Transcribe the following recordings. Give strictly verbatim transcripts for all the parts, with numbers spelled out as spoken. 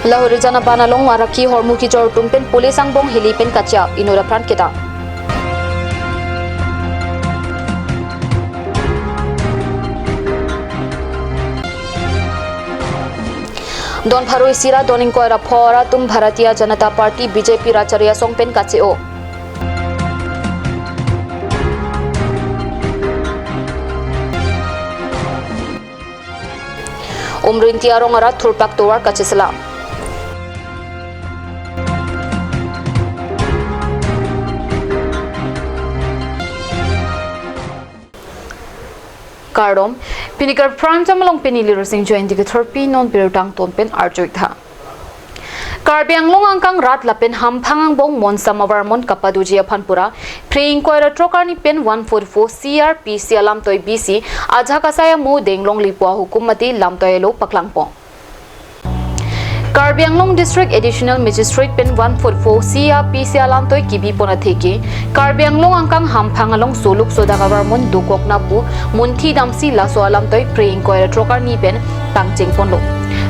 Lahorijan aban along araki ahormu kejor atum pen police angbong hili pen kacheap, inut apran kedam. Don pharo isi ra don ingkoi ra pho ra atum Bharatiya Janata Party B J P rat chari asong pen kache-o. Umrinti arong arat thurpak tovar kacheselam. Kardom, pini Karbi Prime Time along pini Lirusing Join dikethorpi non birtang ton pen arjuik tha. Karbi Anglong angkang rat lapen hamphang angbong monsam avarmon kapadoji aphan pura, phre ingkoi ra throk arni pen one forty-four C R P C alamtoi bisi, ajak asai amu denglong lipo ahukum mate lamtoi alo paklangpon. Karbi Anglong District Additional Magistrate pen one forty-four C R P C alamtoi kebipon atheke, Karbi Anglong angkang hamphang along soluk sodak avarmon dokok na pu munthi damsi laso alamtoi phre ingkoi ra throk arni pen pangchengponlo.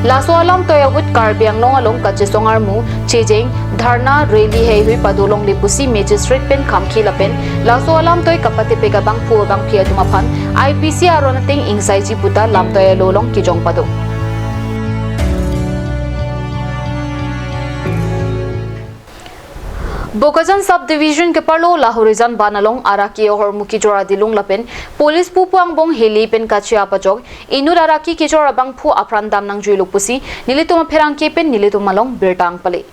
Laso alamtoi ahut Karbi Anglong along kachesong armu, chejeng, dharna, rally heihui padolongle pusi magistrate pen khamkhi lapen laso alamtoi kapatepek abangphu abangphi atum aphan I P C aron ateng ingsaiji puta lamtoi alo along kejong pado. Bokajan Sub Division keparlo Lahorijan ban along araki ahormu kejor adilung lapen police pupu angbong hili pen kacheap ajok inut araki kejor abangphu apran dam nangjuilo pusi nelitum apherangke pen nelitum along birta nangpale.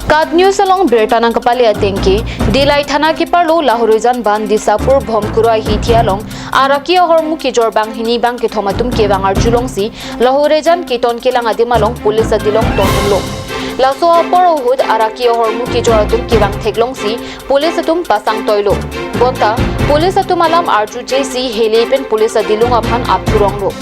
KAT News along birta nangkepale atengke, Dillai Thana keparlo Lahorijan ban Disapur Bhomkuru ahithi along araki ahormu kejor banghini bangkethom atum kevang arjulongsi Lahorijan keton kelang adim along police adilong tondunlo. Laso apor ahut araki ahormu kejor atum kevang theklongsi police atum pasang toilo. Bonta police atum alam arjujesi hili pen police adilung aphan apthuronglo.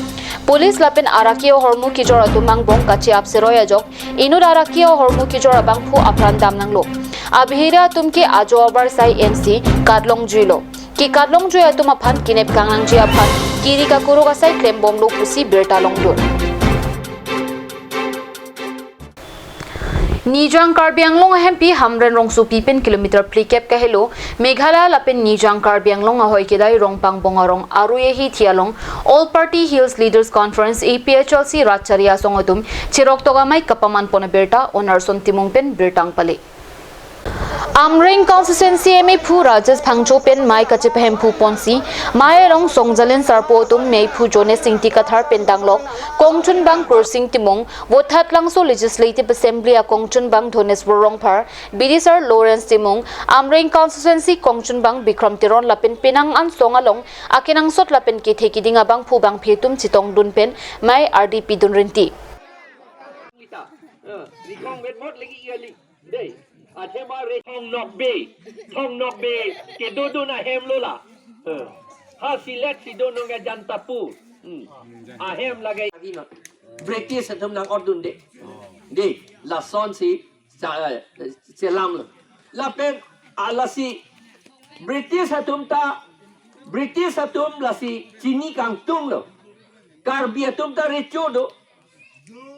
Police lapen araki ahormu kejor atum angbong kacheap seroi ajok inut araki ahormu kejor abangphu apran dam nanglo. Abihira atum ke ajo abar sai ensi katlongjuilo. Kekatlongjui atum aphan kenep kangnangji aphan kiri kakuruk asai klembomlo pusi birta longdun. Nijang Karbi Anglong ahempi Hamren rongsopi pen kilometer phlikep kahelo Meghalaya lapen Nijang Karbi Anglong ahoi kedai Rongpangbong arong arui ahithi along All Party Hills Leaders Conference A P H L C rat chari asong atum cheroktok amei kapamanpon abirta Onarson Timung pen birta nangpale. Amreng constituency M A phu Rajesh Phangcho pen mei kachepahemphu ponsi, mei along songjalen sarpo atum meiphu Jones Ingti Kathar pen danglok, kongchunbang Kursing Timung, Vothatlangso Legislative Assembly akongchunbang Dhoneswar Rongphar, bidisar Lawrence Timung, Amreng constituency kongchunbang Bikram Teron lapen penang ansong along akenangsot lapen kethe keding abangphu bangphi atum chetongdun pen mei ardi pidun rinti. Lita. Eh, rikong vet mot lagi iya li. Dei. Athema re thong nok be. Thong nok be. Kedodun ahem lo la. Eh. Ha silet si do nong ajan tapu. Hmm. Ahem lagai. Agi no. British atum nang ordun de. Dei. Lasonsi sa-, eh, selam lo. Lapen, ah, lasi British atum ta, British atum lasi chini kangtung lo. Karbi atum ta recho do.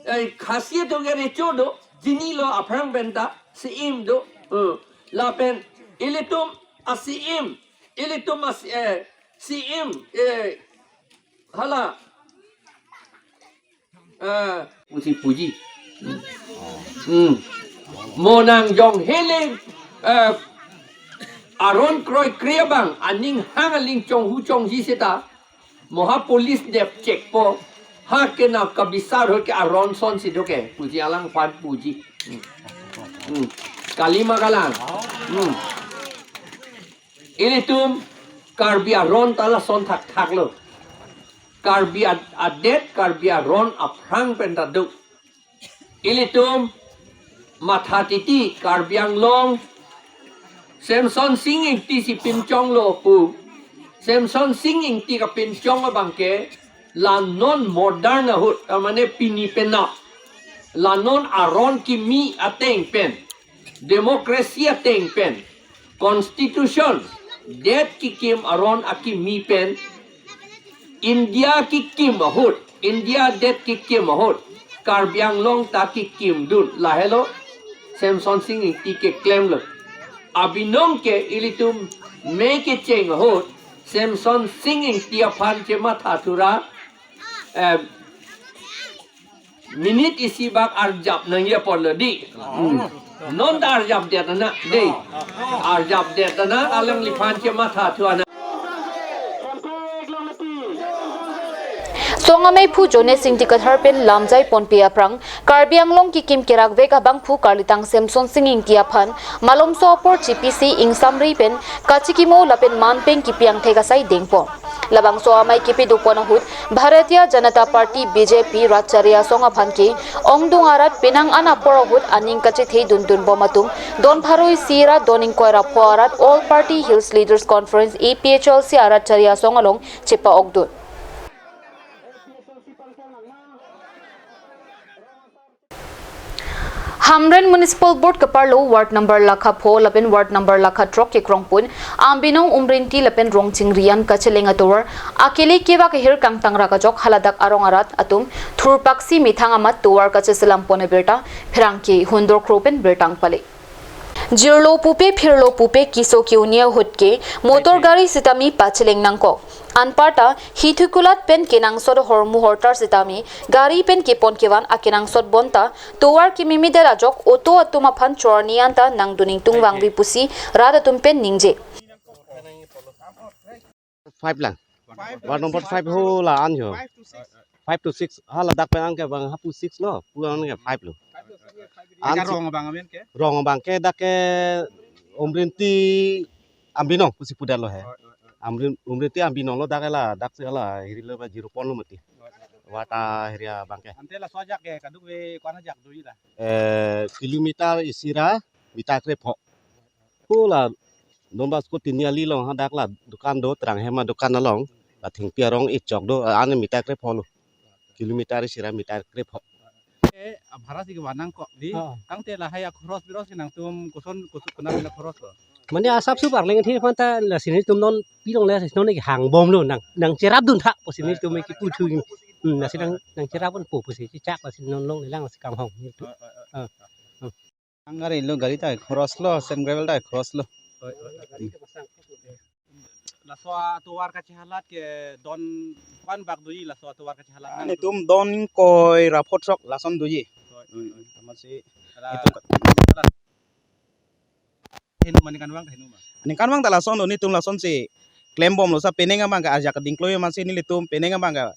Eh, Khasi atum ke recho do. Chinilo aphrang pen ta si-im do. Eh, lapen ilitum asi-im. Ilitum asi, eh, si-im. Eh, hala. Ah, pusi puji. Hmm. Mo nangjong hele, eh, aron kroikre abang, aning hang aling chonghu chongji seta, mo ha police dep check po, ha ke na kabisar ho ke aron sonsi do ke, puji alangphan puji. Hmm. Hmm. Kalima kalang. Hmm. Ilitum Karbi aron ta lason thakthak lo. Karbi ad-, adet, Karbi aron aphrang pen ta do. Ilitum matha titi Karbi Anglong Semsonsing Ingti si pinchong lo pu. Semsonsing Ingti kapinchong abang ke la non modern ahut, ta mane pini penap. La non aron kimi ateng pen. Democracy ateng pen, constitution, det kekim aron akimi pen, India kekim ahut, India det kekim ahut, Karbi Anglong ta kekimdun lahelo Semsonsing Ingti keklemlo. Abinong ke ilitum me kecheng ahut Semsonsing Ingti aphan chematha thura, eh, minute isi bak arjap nangji apotlo di. Hmm. Non ta arjapdet nang di. Arjapdet nang, alangliphan chematha thu nang. Song amei aphu Jones Ingti Kathar pen lamjai ponpe aphrang Karbi Anglong kekim kerakvek abangphu karlitang Semsonsing Ingti aphan malomso apor chipisi ingsamri pen kachikimo lapen manpeng kipi angthek asai dengpon. Labangso amei kipi dopon ahut Bharatiya Janata Party, B J P, Rat Chari Asong aphan ke ongdung arat penang an apor ahut aning kachethedundun bom atum don pharo isi ra don ingkoi ra pho arat All Party Hills Leaders Conference, A P H L C, arat Chari Asong along chepa-okdun. Hamren Municipal Board kaparlo ward number lakha pho lapen ward number lakha throk kekrongpon Ambinong, Umrinti lapen Rongchingri an kacheleng atovar akele kevak ahir kangtang ra kachok haladak arong arat atum thurpaksi methang amat tovar kacheselam pon abirta pherangke Hundor Kro pen birta pale. Jirlo pupe phirlo pupe keso ke-un ahut ke motor gari sitame pacheleng nangkok. Anparta Hithikulat pen kenangsot hormu hortar sitame gari pen kepon kevan akenangsot bonta tovar kememe det ajok auto atum aphan chorni anta nangdun ingtung vangve pusi rat atum pen ningje. Five lang. Ward number five ho la-an ho. Five to six. Five to six. Haladak pen an ke bang hapu six lo. Pu an ke five lo. An Eka si- rong abang amen ke? Rong abang ke dak ke Umrinti Ambinong pusi pudar lo he. Oh, oh, oh. Amrin, Umrinti Ambinong lo dak ke la, dak si la hiri lo ba zero pon lo mati. Oh, oh, oh. Ward ta hiri abang ke. Ante laso ajak ke kaduk ve ko-an ajak do la? Eh, kilometer isi ra meter krepho. Pu la Don Bosco Tiniali along hadak la dukan do, Terang Hem adukan along, la thengpi arong echok do, an meter krepho lo. Kilometer isi ra meter krepho. Eh, bhara si kevan nangkok di. Ha. Tangte lahai akhoros biros ke nangtum koson, koson kena bina khoros lo. Mane asap su parleng thi aphan ta lasi nelitum non pilong lasi non ke hangbomlo nang, nangcherapdun tha pusi nelitum ke puthu. Hmm, lasi nang, nangcherapdun po pusi chechak lasi non longle lang lasi kanghong. Ah, ah, ah. Ah. Angari lo gari ta khoros lo, sand gravel ta khoros lo. Oi, oi, oi. Laso atovar kachehalat ke don ko-an bak doji laso atovar kachehalat nang? Netum don ingkoi ra pho throk lason doji. Oi, oi, oi. Amatsi la, itum ka- la henu ma ningkan vang, henu ma? Ningkan vang ta lason do, netum lason si klembomlo sa penang abang ke ajak dingkloi amatsi nelitum penang abang ke,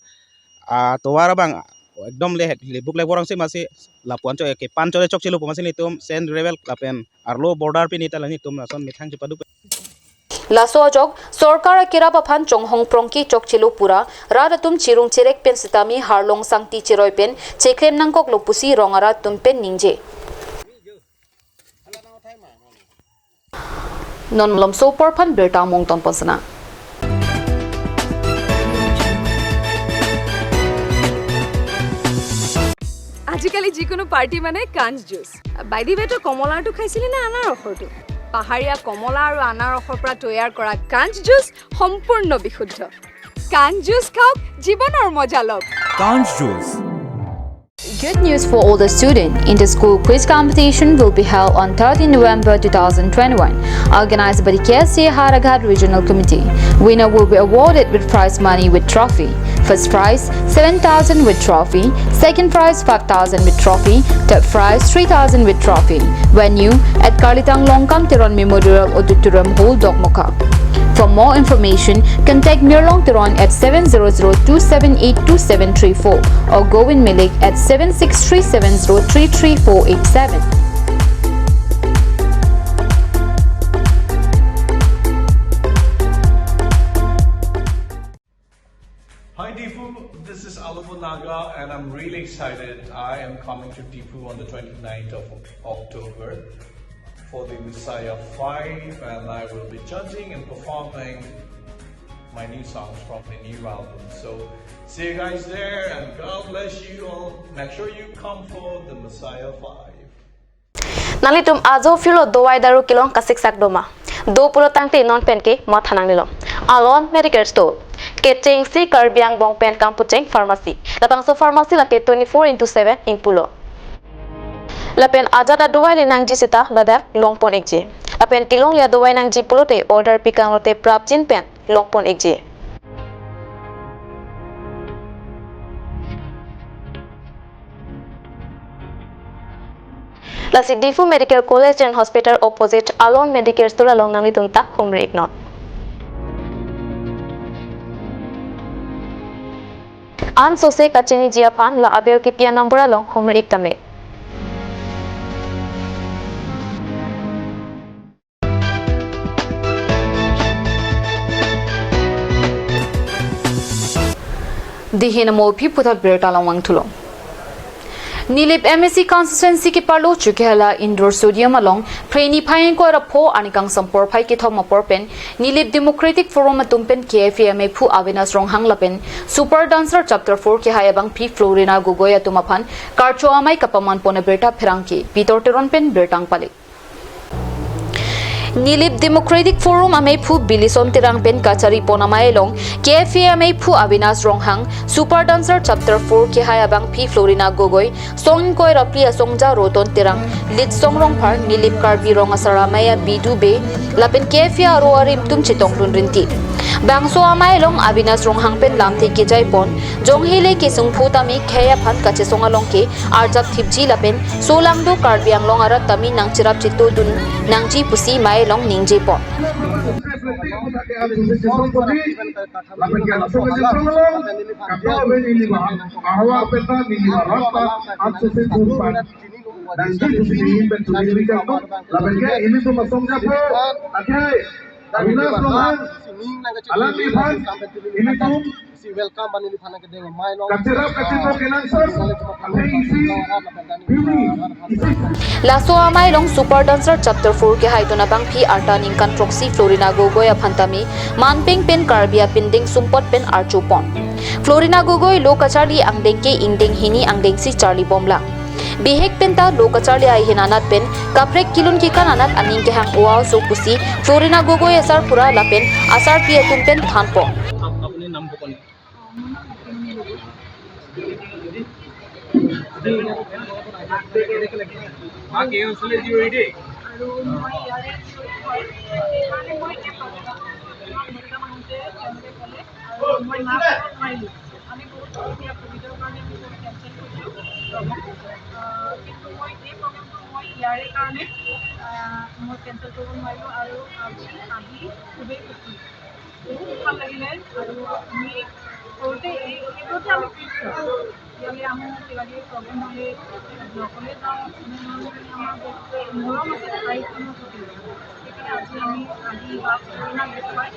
ah, tovar abang ekdom le, lebuk lebor angse amatsi lapu-an chok kepan chok chokchelo pu amatsi netum sand gravel lapen arlo border pen ita la netum lason methang chepadu. Laso ajok sorkar akerap aphan chonghong prongke chokchelo pura rat atum chirung chirek pen sitame harlong sangti chiroi pen cheklem nangkoklo pusi rong arat atum pen ningje. Non malomso apor aphan birta mungton pon sana. আজিকালি যিকোনো পাৰ্টি মানে কাঞ্চ juice. By the ৱে, তই কমলাৰটো খাইছিলি নে আনাৰসৰটো? পাহাৰীয়া কমলা আৰু আনাৰসৰ পৰা তৈয়াৰ কৰা কাঞ্চ জুচ সম্পূৰ্ণ বিশুদ্ধ। কাঞ্চ জুচ খাওক, জীৱনৰ মজা লওক। Kanj Juice. Good news for all the students. Inter-school quiz competition will be held on thirteenth November two thousand twenty-one, organized by the K S A Howraghat Regional Committee. Winner will be awarded with prize money with trophy. First prize, seven thousand with trophy. Second prize, five thousand with trophy. Third prize, three thousand with trophy. Venue, at Karlitang Longkam Teron Memorial Auditorium Hall, Dokmoka. For more information, contact Mirlong Teron at seven zero zero two seven eight two seven three four or Govind Milik at seven six three seven zero three three four eight seven. Hi Diphu, this is Alomo Naga and I'm really excited. I am coming to Diphu on the twenty-ninth of October for the Messiah five, and I will be judging and performing my new songs from the new album. So see you guys there and God bless you all. Make sure you come for the Messiah five. Nanglitum ajo phirlo dawai daru kelong kasiksak doma. Do pulo tangte non penke matha nangnelo. Alon Medical Store. K Kechengsi Karbi angbong pen kampacheng pharmacy. Labangso pharmacy lake twenty-four into seven ingpulo. Lapen ajat adovai le nangji seta ladak longpon ikji. Lapen kelongle adovai nangji pulote order pikang lote prapjin pen longpon ikji. Lasi Diphu Medical College and Hospital opposite Alon Medical Store along nanglitum ta humri iknon. Ansose kachiniji aphan la abel kipi anumber along humri ik tame. Dihin amo aphi puthot birta along vangthulo. Nilip M A C constituency keparlo Chokihola Indoor Stadium along Phreni phai ingkoi ra pho ani kangsam porphai kethom apor pen Nilip Democratic Forum atum pen K F A ameiphu Avinash Ronghang lapen Super Dancer Chapter four kehai abangpi Florina Gogoi atum aphan karcho amei kapaman pon abirta pherangke Pitor Teron pen birta nangpale. Nilip Democratic Forum ameiphu Bilison Terang pen kachari pon amei along K F A ameiphu Avinash Ronghang, Super Dancer Chapter four kehai abangpi Florina Gogoi, song ingkoi ra phli asongja Roton Terang, Litsong Rongphar, Nilip Karbi Rong Asar Amei Bidu Bey, lapen K F A aro arim atum chetongdun rinti. Bangso amei along Avinash Ronghang pen lamthe kejai pon, jong hele kesung phu tame khei aphan kachesong along ke arjap thipji lapen solangdo Karbi Anglong arat tame nangcherap chetodun nangji pusi amei along ningje pon. Si welcome bani li phana kedeng amei along. Kachirap kachito kenangsot, aphe isi, pini, isi. Laso amei along Super Dancer Chapter four kehaidun abangpi arta ningkan throksi Florina Gogoi aphan tame manpeng pen Karbi apindeng sumpot pen archo pon. Florina Gogoi lo kacharli angdeng ke ingdeng hini angdengsi charli bomlang. Bihek penta lo kacharli ahin anat pen kaprek kelun kekan anat aning kehang o-aso pusi Florina Gogoi asar pura lapen asarpi atum pen than pon. আপুনি নাম ক'ব নেকি? আৰু মই ইয়াৰে, সেইকাৰণে মই এতিয়া প্ৰগ্ৰাম, তেওঁলোকে ক'লে আৰু মই না ক'ব নোৱাৰিলোঁ। আমি বহুত এতিয়া ক'ভিডৰ কাৰণে আমি বহুত কেঞ্চেল কৰিলোঁ প্ৰগ্ৰাম। আহ, কিন্তু মই এই প্ৰগ্ৰামটো মই ইয়াৰে কাৰণে, আহ, মই কেঞ্চেল কৰিব নোৱাৰিলোঁ আৰু আজি আহি খুবেই সুখী। বহুত ভাল লাগিলে আৰু আমি সৰুতে এই, এইবোৰতে আমি খুব ইয়ালৈ আহোঁ, কিবা কিবি প্ৰগ্ৰেম হ'লে ব্লকলৈ যাওঁ, এনেধৰণে মানে আমাৰ বহুত মৰম আছে ঠাইখনৰ প্ৰতি। সেইকাৰণে আজি আমি আহি বা পুৰণা দেখুৱাই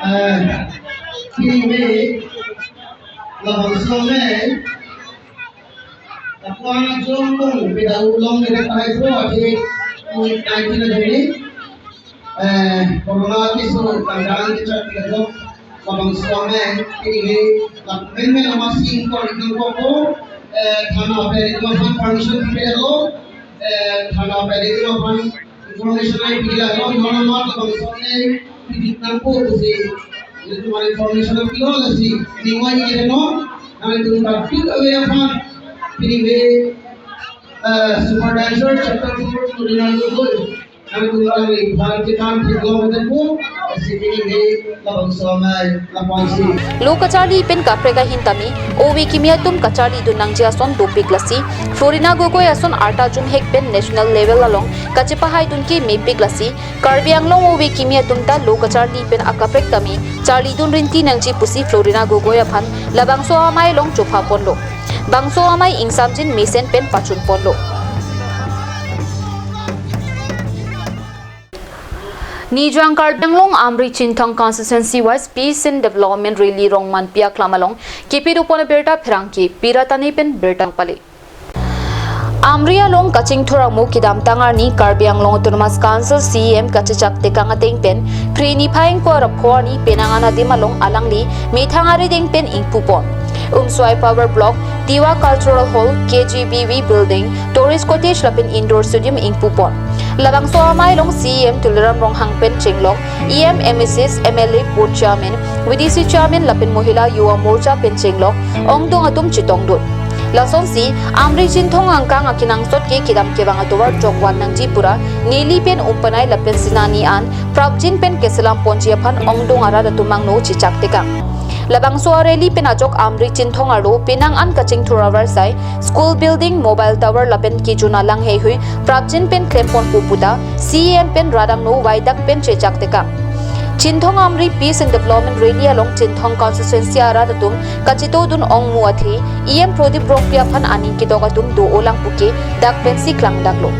Eh, pini labangso amei, lapuan ajombong pida ulong mede tahai po ati, covid nineteen ajoine, eh, corona keso kangkang kechak pida jok, labangso amei, pini, lap men men lama sing kor ikang koko, eh, thana peri ma phan permission pida lo, eh, thana peri ma phan information ai pila lo, non non non bang sone pidit nangpo pusi. Itu mari information pilo lasi ningwai ni no, nang itu tak pil away aphan pini we, eh, Super Dancer Chapter four Florina Gogoi. Nang itu mari bhar ke kan pilo tempo, lasi pini we labangso amei. Lo kacharli pen kaprek ahin tame, ove kimi atum kacharlidun nangji ason dopik lasi, Florina Gogoi ason arta jumhek pen national level along kachepahaidun ke mepik lasi, Karbi Anglong ove kimi atum ta lo kacharli pen akaprek tame charlidun rinti nangji pusi Florina Gogoi aphan labangso amei along chopha ponlo. Bangso amei ingsamjin mesen pen pachun ponlo. Nijang Karbi Anglong Amri Chinthong Constituency Wise Peace and Development Rally Rongmanpi Aklam along kepido pon abirta pherangke Piratani pen birta nangpale. Amri along kachingthur amo kedamtang arni Karbi Anglong Autonomous Council C E M kachechak tekang ateng pen Phre niphai ingkoi ra pho arni penang an adim along alangli methang arideng pen ingpupon. Umswai Power Block, Tiwa Cultural Hall, K G B V Building, Tourist Cottage lapen Indoor Stadium ingpupon. Labangso amei along C E M Tuliram Ronghang pen chenglok, E M, M A Cs, M L A, Board Chairman, V D C Chairman lapen Mohila Yuva Morcha pen chenglok ongdung atum chetongdun. Lasonsi Amri Chinthong angkang akenangsot ke kedam kevang atovar chokvan nangji pura neli pen umpanai lapen sinani an prapjin pen keselam ponji aphan ongdung arat atum angno chechak tekang. Labangso a-rally pen ajok Amri Chinthong arlo penang an kachingthur avarsai school building, mobile tower lapen kejun alang heihui prapjin pen klemponpo puta C E M pen rat angno vaidak pen chechak tekang. Chinthong Amri Peace and Development Rally along Chinthong constituency arat atum kachetongdun ongmu athe E M Prodip Rongpi aphan aning kedok atum do-olang puke dak pensi klangdaklo.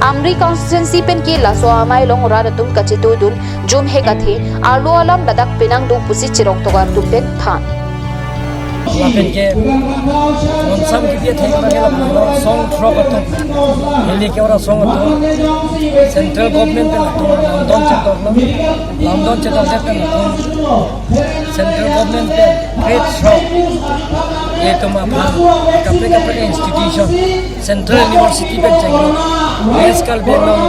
Amri constituency pen ke laso amei along rat atum kachetongdun jumhek athe arlo alam ladak penang do pusi cherong tok atum pen than. Lapen ke onsam kipi atheng abang ke lapulo song throk atum. Neli ke ora song atum. Central government pen latum lamdon chetoklo. Lamdon chetok pen latum. Central government pen grade throk. Itum aphan kaprek kaprek institution. Central University pen chenglok. West Karbi Anglong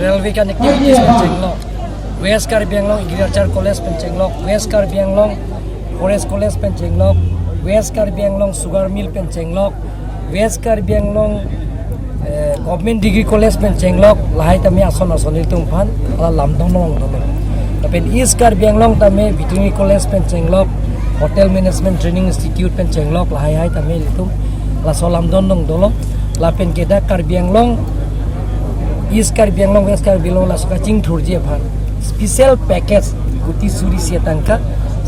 Railway Connectivities pen chenglok. West Karbi Anglong Agriculture College pen chenglok, West Karbi Anglong Forest College pen chenglok, West Karbi Anglong Sugar Mill pen chenglok, West Karbi Anglong, eh, Government Degree College pen chenglok, lahai tame ason ason itum aphan, ala lamdon long dolo. Lapen East Karbi Anglong tame Veterinary College pen chenglok, Hotel Management Training Institute pen chenglok, lahai hai tame itum, laso lamdon long dolo. Lapen ke dak Karbi Anglong, East Karbi Anglong, West Karbi Anglong laso kachingthurji aphan special package kuti suri isi atangka,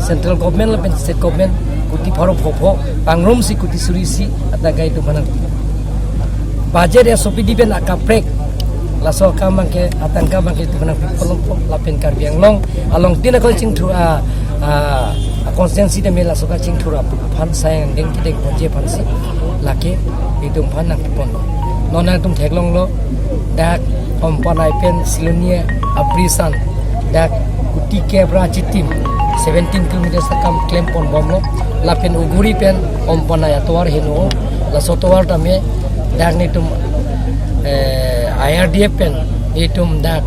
central government lapen state government kuti pharo phopho pangrumsi kuti suri isi atangka itum aphan. Budget S O P D pen akaprek laso akam abang ke atangka abang ke itum aphan pipolongpo lapen Karbi Anglong along tin akol chingthur a, a, a constituency tame laso kachingthur aphan sayang deng kedeng ponji aphansi lake itum aphan nangpipon. Non nangtum theklonglo dak Ompanai pen Siloni a-bridge an dak kuti kep ra chitim seventeen kilometers akam klemponbomlo lapen Uguri pen Ompanai atovar heno laso tovar tame dak netum, eh, I R D F pen netum dak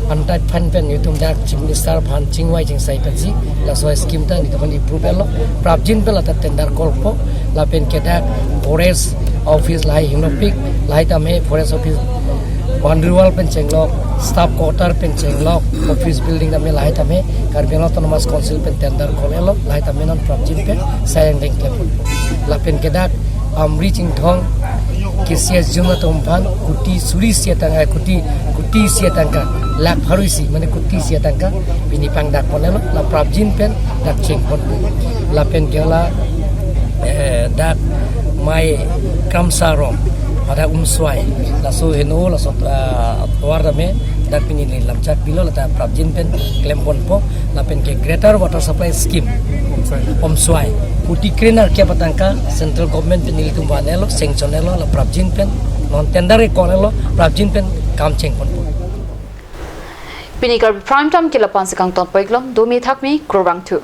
panchayat fund pen netum dak Chief Minister aphan chingvai chingsai pensi laso scheme ta netum aphan approve lo. Prapjin pen lata tender call po lapen ke dak forest office lahai hingnopik lahai tame forest office boundary wall pen chenglok, staff quarter pen chenglok, office building tame lahai tame Karbi Anglong Autonomous Council pen tender call lo, lahai tame non prapjin pen sayang deng klepon. Lapen ke dak Amri Chinthong K C S jung atum aphan kuti suri isi atangka, eh, kuti, kuti isi atangka, lakh pharo isi, mane kuti isi atangka, pini pangdakponlo, la prapjin pen dak chengpon. Lapen ke la, eh, dak mai Kramsa Rong, pada Umswai, laso heno, laso, ah, tovar tame, dak pini neli lamchak pilo, lata prapjin pen klemponpo, lapen ke Greater Water Supply Scheme, Omswai, kuti kre nerkep atangka, central government pen nelitum vanlo, sanction lo, la prapjin pen, non tender ke call lo, prapjin pen kam chengponpo. Pini Karbi Prime Time ke lapu-an si kangtonpo-iklong, domi thakmi, kurvangthu.